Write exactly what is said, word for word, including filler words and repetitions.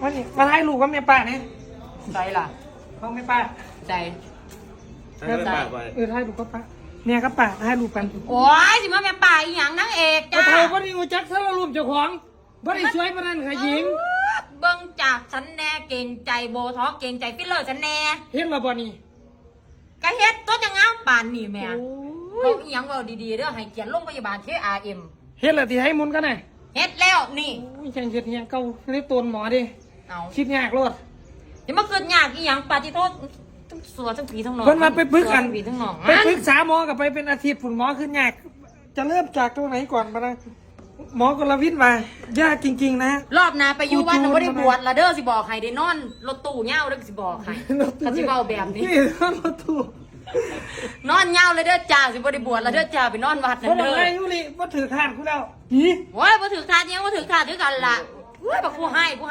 มานี่มาถ่ายรูปกับแม่ป้าเนี่ย ใส่ล่ะ ของแม่ป้า ใส่ ให้แม่ป้าไป เออถ่ายรูปกับป้าแม่กับป้าถ่ายรูปกัน โอ้ยสิมาแม่ป้าอีหยังนางเอก ก็ จ้า เท่าก็ได้รู้จักสารรูปเจ้าของบ่ได้สวยปานนั้นค่ะหญิง เบิ่งจากฉันแน่เกรงใจโบท็อกเกรงใจฟิลเลอร์ฉันแน่ เห็นมาบ่นี่ กะเฮ็ดตัวจะงามปานนี่แม่ โอ้ เว้าย อีหยังเว้าดีๆเด้อให้เกียรติโรงพยาบาล เคอาร์เอ็ม เห็นละที่ให้หมุนกันน่ะ เฮ็ดแล้วนี่ โอ้ยแข่งเฮ็ดเฮียงเก่าเรียกตนหมอดิ เอา คิดยากโลด อย่ามาคิดยากอีหยังปาฏิโทษทั้งสัวทั้งผีทั้งหนอง เพิ่นมาไปปึกอัน ทั้งผีทั้งหนอง ไปปึกษาหมอกับไปเป็นอาทิตย์ผุนหมอขึ้นยาก จะเริ่มจากตรงไหนก่อนมานะหมอกลวิทย์มายากจริง ๆ นะ รอบหน้าไปอยู่วัดน่ะบ่ได้บวชละเด้อสิบอกให้ได้นอนรถตู้ยาวเด้อสิบอกให้ รถตู้ เขาสิเว้าแบบนี้ นี่รถตู้ นอนยาวเลยเด้อจ้าสิบ่ได้บวชละเด้อจ้าไปนอนวัด เพ นั่ ราะ นเด้อ อะไรอยู่นี่มาถือทานกูแล้วนี่ โอ้ยบ่ถือทาสยังบ่ถือทาสคือกันล่ะโอ้ยบักผู้ให้ผู้